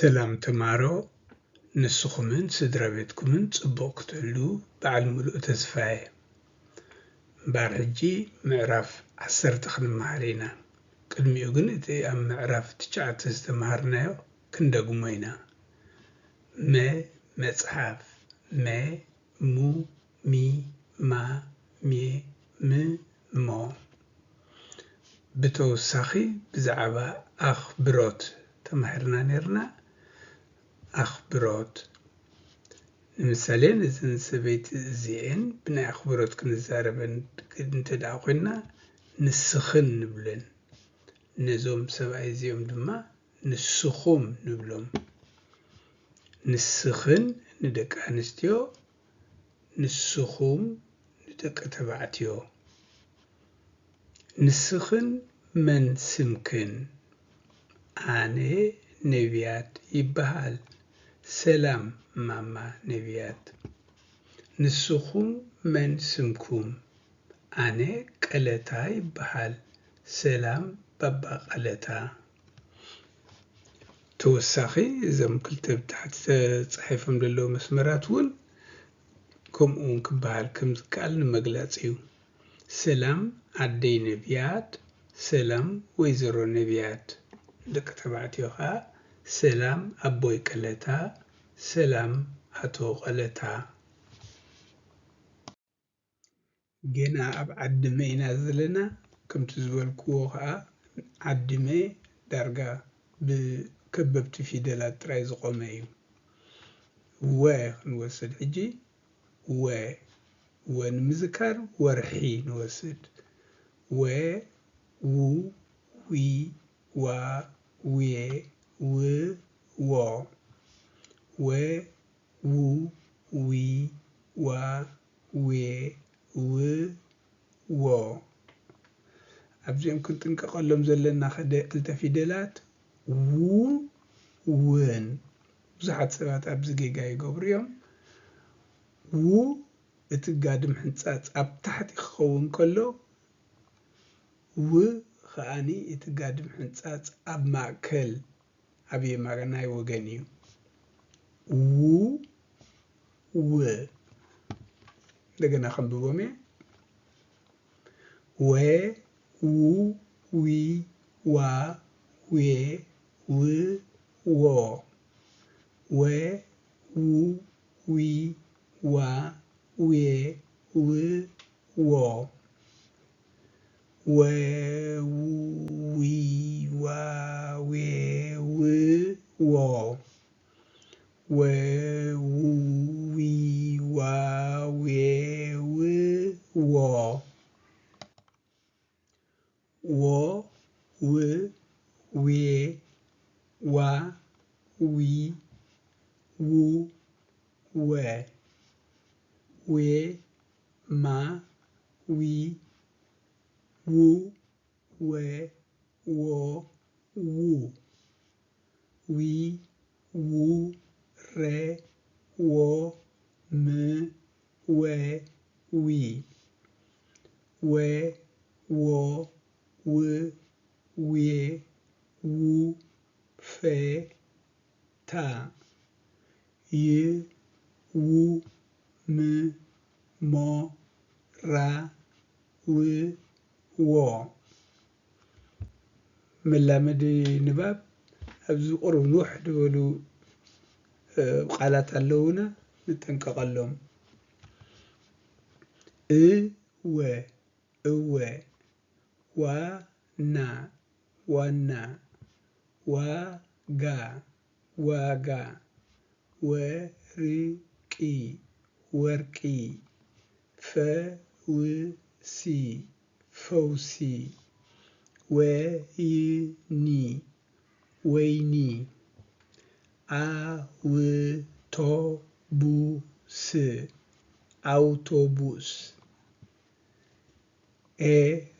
ሰላም ተማሮ፣ ንስኹምን ስድራ ቤትኩምን ጽቡቕ ክትህሉ በዓል ምሉእ ተስፋ እየ። እምበኣር ሕጂ ምዕራፍ ዓሰርተ ክንመሃር ኢና። ቅድሚኡ ግን እቲ ኣብ ምዕራፍ ትሽዓተ ዝተምሃርናዮ ክንደግሞ ኢና። መ፣ መጽሓፍ። መ፣ ሙ፣ ሚ፣ ማ፣ ሜ፣ ም፣ ሞ። ብተወሳኺ ብዛዕባ ኣኽብሮት ተማሂርና ነይርና። ኣኽብሮት። ንምሳሌ፣ ነዘን ሰበይቲ እዚኤን ብናይ ኣኽብሮት ክንዛረበን እንተ ደኣ ኮይንና፣ ንስኽን ንብለን። ነዞም ሰብኣይ እዚኦም ድማ ንስኹም ንብሎም። ንስኽን ንደቂ ኣንስትዮ፣ ንስኹም ንደቂ ተባዕትዮ። ንስኽን መን ስምክን? ኣነ ነብያት ይበሃል። ሰላም ማማ ነብያት። ንስኹም መን ስምኩም? ኣነ ቀለታ ይበሃል። ሰላም ባባ ቀለታ። ተወሳኺ እዞም ክልተ ብታሕቲ ተጻሒፎም ዘለዉ መስመራት እውን ከምኡ እውን ክበሃል ከም ዝከኣል ንመግለጺ እዩ። ሰላም ኣደይ ነብያት፣ ሰላም ወይዘሮ ነብያት። ደቂ ተባዕትዮ ኸኣ ሰላም ኣቦይ ቀለታ፣ ሰላም ኣቶ ቀለታ። ገና ኣብ ዓድመ ኢና ዘለና። ከምቲ ዝበልክዎ ኸኣ ዓድመ ዳርጋ ብከበብቲ ፊደላት ጥራይ ዝቖመ እዩ። ወ ክንወስድ ሕጂ። ወ፣ ወ ንምዝካር ወርሒ ንወስድ። ወ፣ ው፣ ዊ፣ ዋ፣ ዌ፣ ው፣ ዎ። ወ፣ ው፣ ዊ፣ ዋ፣ ዌ፣ ው፣ ዎ። ኣብዚኦም ክንጥንቀቐሎም ዘለና ክደ-፣ ክልተ ፊደላት ው፣ ውን። ብዙሓት ሰባት ኣብዚ ጌጋ ይገብሩ እዮም። ው እቲ ጋድም ሕንጻጽ ኣብ ታሕቲ ክኸውን ከሎ፣ ው ከኣኒ እቲ ጋድም ሕንጻጽ ኣብ ማእከል፣ ኣብ የማናይ ወገን እዩ። ው፣ ው። እንደገና ከንብቦም እየ። ወ፣ ው፣ ዊ፣ ዋ፣ ዌ፣ ው፣ ዎ። ወ፣ ው፣ ዊ፣ ዋ፣ ዌ፣ ው፣ ዎ። ወ፣ ው፣ ዊ፣ ዋ፣ ዌ፣ ው፣ ዎ። ወ፣ ው፣ ዊ፣ ዋ፣ ዌ፣ ው፣ ዎ። ዎ፣ ው፣ ዌ፣ ዋ፣ ዊ፣ ው፣ ወ። ዌ፣ ማ፣ ዊ፣ ው፣ ወ፣ ዎ፣ ዉ። ዊ፣ ው፣ ረ፣ ዎ፣ ም፣ ወ፣ ዊ። ወ፣ ዎ፣ ው፣ ዌ፣ ው፣ ፈ፣ ታ። ይ፣ ው፣ ም፣ ሞ፣ ራ፣ ው፣ ዎ። መላመዲ ንባብ ኣብዚ ቁሩብ ንውሕ ዝበሉ፣ እ፣ ቃላት ኣለዉና፣ ንጠንቀቐሎም። እ፣ ወ፣ እወ። ዋ፣ ና፣ ዋና። ዋ፣ ጋ፣ ዋጋ። ወ፣ ር፣ ቂ፣ ወርቂ። ፈ፣ ው፣ ሲ፣ ፈውሲ። ወ፣ ይ፣ ኒ፣ ወይኒ። ኣ፣ ው፣ ቶ፣ ቡ፣ ስ፣ ኣውቶቡስ። ኤ፣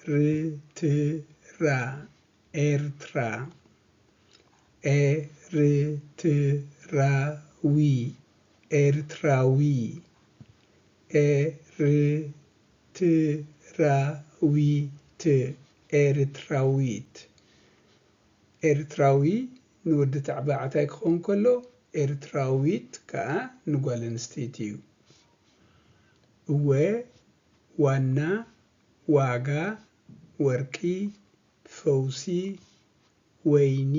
ር፣ ት፣ ራ፣ ኤርትራ። ኤ፣ ር፣ ት፣ ራ፣ ዊ፣ ኤርትራዊ። ኤ፣ ር፣ ት፣ ራ፣ ዊ፣ ት፣ ኤርትራዊት። ኤርትራዊ ንወዲ ተባዕታይ ክኸውን ከሎ፣ ኤርትራዊት ከኣ ንጓል ኣንስተይቲ እዩ። እወ፣ ዋና፣ ዋጋ፣ ወርቂ፣ ፈውሲ፣ ወይኒ፣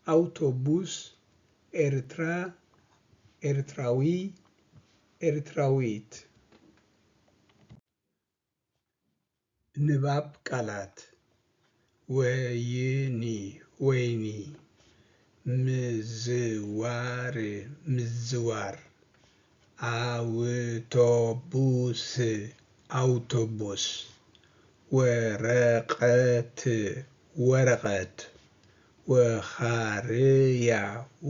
ኣውቶቡስ፣ ኤርትራ፣ ኤርትራዊ፣ ኤርትራዊት። ንባብ ቃላት። ወይኒ፣ ወይኒ። ምዝዋር፣ ምዝዋር። ኣውቶቡስ፣ ኣውቶቡስ። ወረቐት፣ ወረቐት። ወኻርያ፣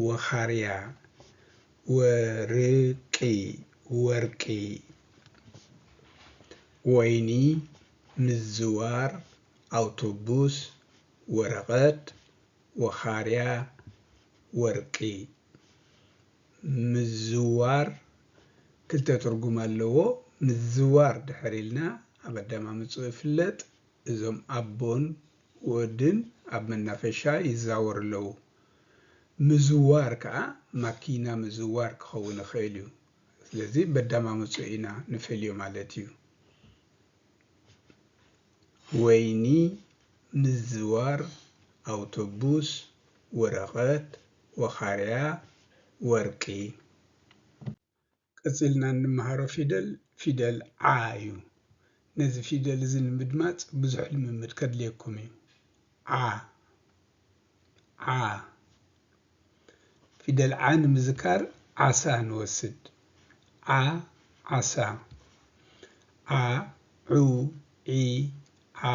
ወኻርያ። ወርቂ፣ ወርቂ። ወይኒ፣ ምዝዋር፣ ኣውቶቡስ፣ ወረቐት፣ ወኻርያ፣ ወርቂ። ምዝዋር ክልተ ትርጉም ኣለዎ። ምዝዋር ድሕር ኢልና ኣብ ኣደማምፅኡ ይፍለጥ። እዞም ኣቦን ወድን ኣብ መናፈሻ ይዛወሩ ኣለዉ። ምዝዋር ከኣ ማኪና ምዝዋር ክኸውን ይኽእል እዩ። ስለዚ በዳማምፅኡ ኢና ንፈልዮ ማለት እዩ። ወይኒ፣ ምዝዋር፣ ኣውቶቡስ፣ ወረቐት፣ ወኻርያ፣ ወርቂ። ቀጺልና እንመሃሮ ፊደል፣ ፊደል ዓ እዩ። ነዚ ፊደል እዚ ንምድማጽ ብዙሕ ልምምድ ከድልየኩም እዩ። ዓ፣ ዓ። ፊደል ዓ ንምዝካር ዓሳ ንወስድ። ዓ፣ ዓሳ። ዓ፣ ዑ፣ ዒ፣ ዓ፣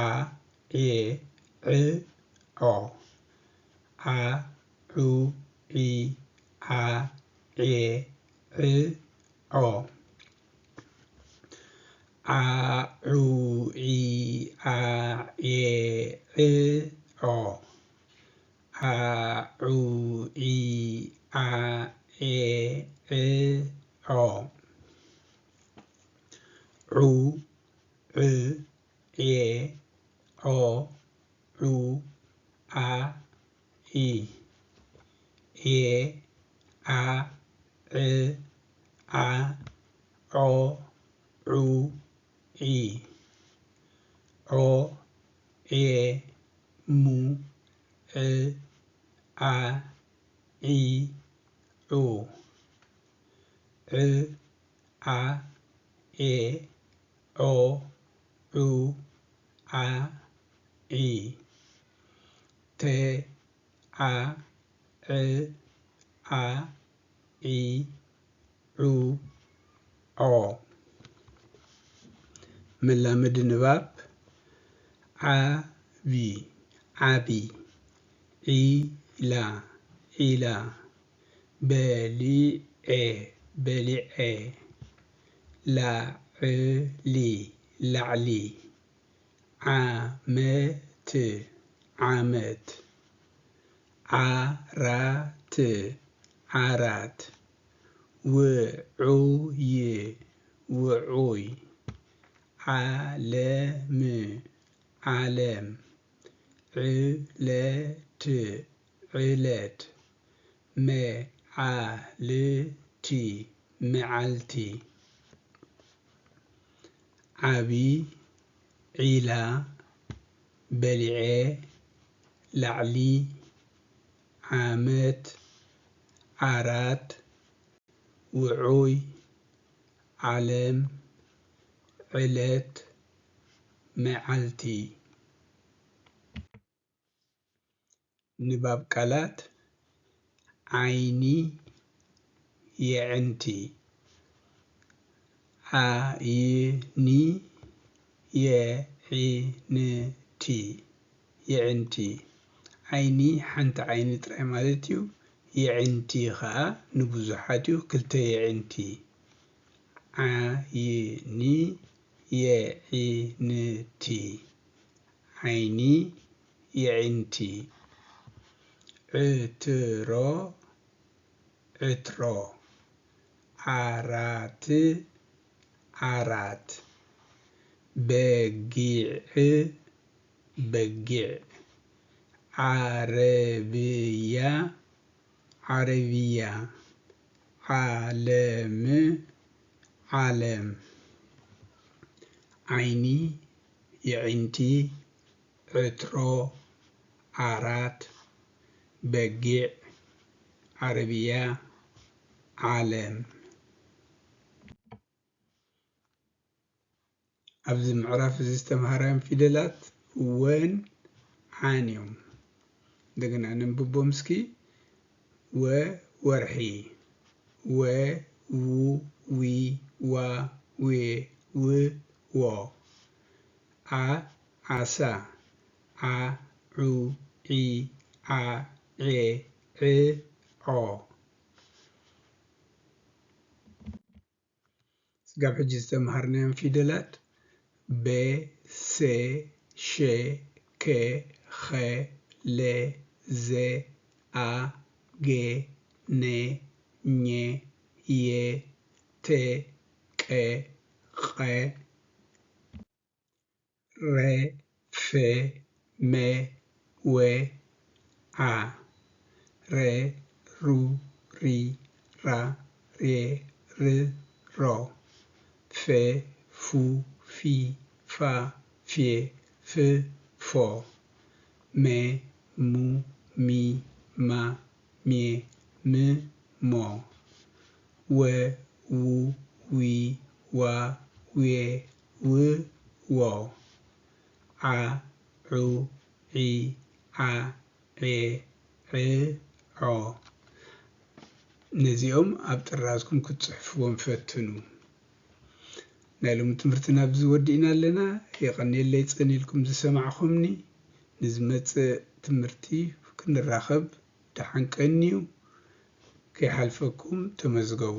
ዔ፣ ዕ፣ ዖ። ዓ፣ ዑ፣ ዒ፣ ዓ፣ ዔ፣ ዕ፣ ዖ። ዓ፣ ዑ፣ ዒ፣ ዓ፣ ዔ፣ ዕ፣ ዖ። ዓ፣ ዑ፣ ዒ፣ ዓ፣ ዔ፣ ዕ፣ ዖ። ዑ፣ ዕ፣ ዔ፣ ዖ፣ ዑ፣ ዓ፣ ዒ። ዔ፣ ዓ፣ ዕ፣ ዓ፣ ዖ፣ ዑ፣ ዒ። ዖ፣ ዔ፣ ሙ፣ ዕ፣ ዓ፣ ዒ፣ ዑ። ዕ፣ ዓ፣ ዔ፣ ዖ፣ ዑ፣ ዓ፣ ዒ። ተ፣ ዓ፣ ዕ፣ ዓ፣ ዒ፣ ዑ፣ ዖ። መላምዲ ንባብ። ዓቢ፣ ዓቢ። ዒላ፣ ዒላ። በሊዐ፣ በሊዐ። ላዕሊ፣ ላዕሊ። ዓመት፣ ዓመት። ዓራት፣ ዓራት። ውዑይ፣ ውዑይ። ዓለም፣ ዓለም። ዕለት፣ ዕለት። መዓልቲ፣ መዓልቲ። ዓቢ፣ ዒላ፣ በሊዐ፣ ላዕሊ፣ ዓመት፣ ዓራት፣ ውዑይ፣ ዓለም፣ ዕለት፣ መዓልቲ። ንባብ ቃላት። ዓይኒ፣ የዕንቲ። ዓይኒ፣ የዒንቲ፣ የዕንቲ። ዓይኒ ሓንቲ ዓይኒ ጥራይ ማለት እዩ። የዕንቲ ኸኣ ንብዙሓት እዩ፣ ክልተ የዕንቲ። ዓይኒ፣ የዒንቲ። ዓይኒ፣ የዒንቲ። ዕትሮ፣ ዕትሮ። ዓራት፣ ዓራት። በጊዕ፣ በጊዕ። ዓረብያ፣ ዓረብያ። ዓለም፣ ዓለም። ዓይኒ፣ የዒንቲ። ዕትሮ፣ ዓራት። በጊዕ፣ ዓረብያ። ዓለም። ኣብዚ ምዕራፍ እዚ ዝተምሃራዮም ፊደላት ወን ዓን እዮም። እንደገና ነንብቦም እስኪ። ወ፣ ወርሒ። ወ፣ ው፣ ዊ፣ ዋ፣ ዌ፣ ው፣ ዎ። ዓ፣ ዓሳ። ዓ፣ ዑ፣ ዒ፣ ዓ፣ ዔ፣ ዕ፣ ዖ። ስጋብ ሕጂ ዝተምሃርናዮም ፊደላት በ፣ ሰ፣ ሸ፣ ከ፣ ኸ፣ ለ፣ ዘ፣ ኣ፣ ገ፣ ነ፣ ኘ፣ የ፣ ተ፣ ቀ፣ ቐ፣ ረ፣ ፈ፣ መ፣ ወ፣ ዓ። ረ፣ ሩ፣ ሪ፣ ራ፣ ሬ፣ ር፣ ሮ። ፈ፣ ፉ፣ ፊ፣ ፋ፣ ፌ፣ ፍ፣ ፎ። መ፣ ሙ፣ ሚ፣ ማ፣ ሜ፣ ም፣ ሞ። ወ፣ ው፣ ዊ፣ ዋ፣ ዌ፣ ው፣ ዎ። ዓ፣ ዑ፣ ዒ፣ ዓ፣ ዔ፣ ዕ፣ ዖ። ነዚኦም ኣብ ጥራዝኩም ክትጽሕፍዎም ፈትኑ። ናይ ሎሚ ትምህርትና ኣብዚ ወዲእና ኣለና። የቐንየለይ ጸኒልኩም ዝሰማዕኹምኒ። ንዝመጽእ ትምህርቲ ክንራኸብ ደሓን ቀንዩ። ከይሓልፈኩም ተመዝገቡ።